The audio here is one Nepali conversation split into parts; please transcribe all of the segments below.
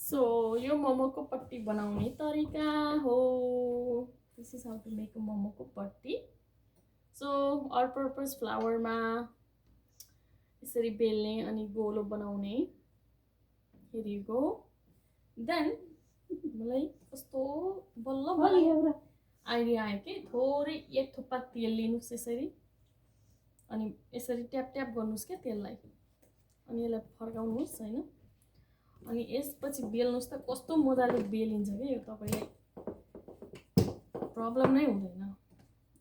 सो यो मोमोको पट्टी बनाउने तरिका हो. This is how to make a मोमोको पट्टी. सो अल पर्पज फ्लावरमा यसरी बेल्ने अनि गोलो बनाउने. Here you go. देन मलाई कस्तो बल्ल बल्ल आइडिया आयो कि थोरै एक थुप्पा तेल लिनुहोस् यसरी अनि यसरी ट्याप ट्याप गर्नुहोस् क्या तेललाई अनि यसलाई फर्काउनुहोस् हैन. अनि यसपछि बेल्नुहोस् त कस्तो मजाले बेलिन्छ के यो तपाईलाई प्रब्लम नै हुँदैन.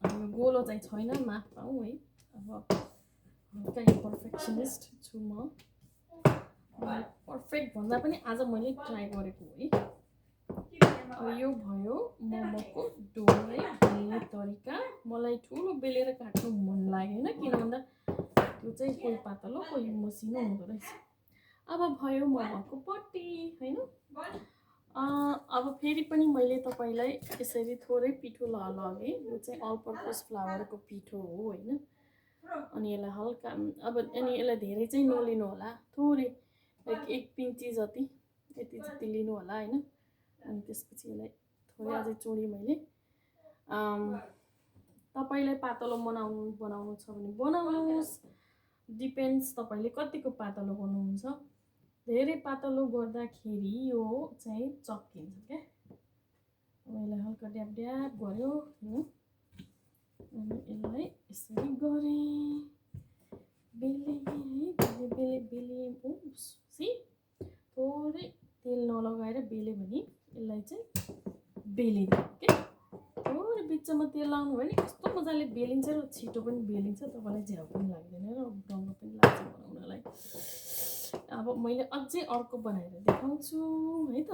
अनि यो गोलो चाहिँ छैन माफ पाऊ है. अब हल्का पर्फेक्सनिस्ट छु म. पर्फेक्ट भन्दा पनि आज मैले ट्राई गरेको है. अब यो भयो मोमोको डो है बेल्ने तरिका. मलाई ठुलो बेलेर काट्नु मन लागेन किन भन्दा त्यो चाहिँ कोही पातलो कोही मसिनो हुँदो रहेछ. अब भयो मोमोको पट्टी हैन. अब फेरि पनि मैले तपाईलाई यसरी थोरै पिठो लगेँ. यो चाहिँ अल पर्पज फ्लावरको पिठो हो हैन. अनि यसलाई हल्का अब अनि यसलाई धेरै चाहिँ नलिनु होला. थोरै लाइक 1 पिन्ची जति यति जति लिनु होला हैन. अनि त्यसपछि यसलाई थोरै अझै चुडी मैले तपाईलाई पातलो बनाउनु छ भने बनाउनुहोस्. डिपेन्ड्स तपाईले कतिको पातलो गर्नुहुन्छ. धेरै पातलो गर्दाखेरि यो चाहिँ चक्किन्छ क्या. यसलाई हल्का ड्याप ड्याप गर्यो हैन. अनि यसलाई यसरी गरेँ बेले सी थोरै तेल नलगाएर बेल्यो भने यसलाई चाहिँ बेलिन्छ के. थोरै बिचमा तेल लाउनु भयो नि कस्तो मजाले बेलिन्छ र छिटो पनि बेलिन्छ. तपाईँलाई झ्याउ पनि लाग्दैन र डङ्ग पनि लाग्छ बनाउनलाई. अब मैले अझै अर्को बनाएर देखाउँछु है त.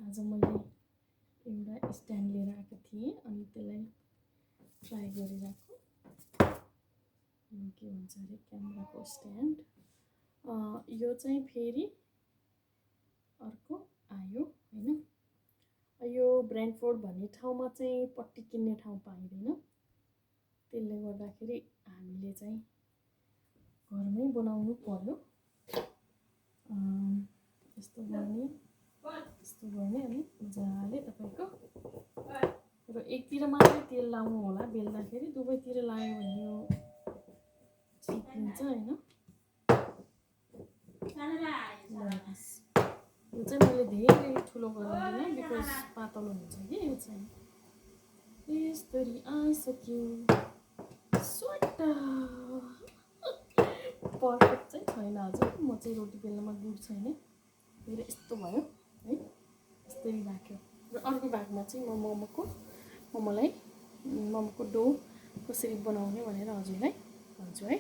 आज मैले एउटा स्ट्यान्ड लिएर आएको थिएँ अनि त्यसलाई ट्राई गरिरहेको. के भन्छ अरे क्यामेराको स्ट्यान्ड. यो चाहिँ फेरि अर्को आयो हैन. यो ब्रान्डफोर्ड भन्ने ठाउँमा चाहिँ पट्टी किन्ने ठाउँ पाइँदैन. त्यसले गर्दाखेरि हामीले चाहिँ घरमै बनाउनु पर्यो. यस्तो गर्ने अनि मजाले तपाईको र एकतिर मात्रै तेल लाउनु होला बेल्दाखेरि. दुवैतिर लायो भने यो चिप्लिन्छ हैन. यो चाहिँ मैले धेरै ठुलो गराउँदिनँ बिकज पातलो हुन्छ कि यो चाहिँ. यसरी आइसक्यो. पर्फेक्ट चाहिँ छैन अझ. म चाहिँ रोटी बेल्नमा गुड छैन. फेरि यस्तो भयो है. यस्तरी राख्यो. र अर्को भागमा चाहिँ म मोमोको डो कसरी बनाउने भनेर हजुरलाई भन्छु है.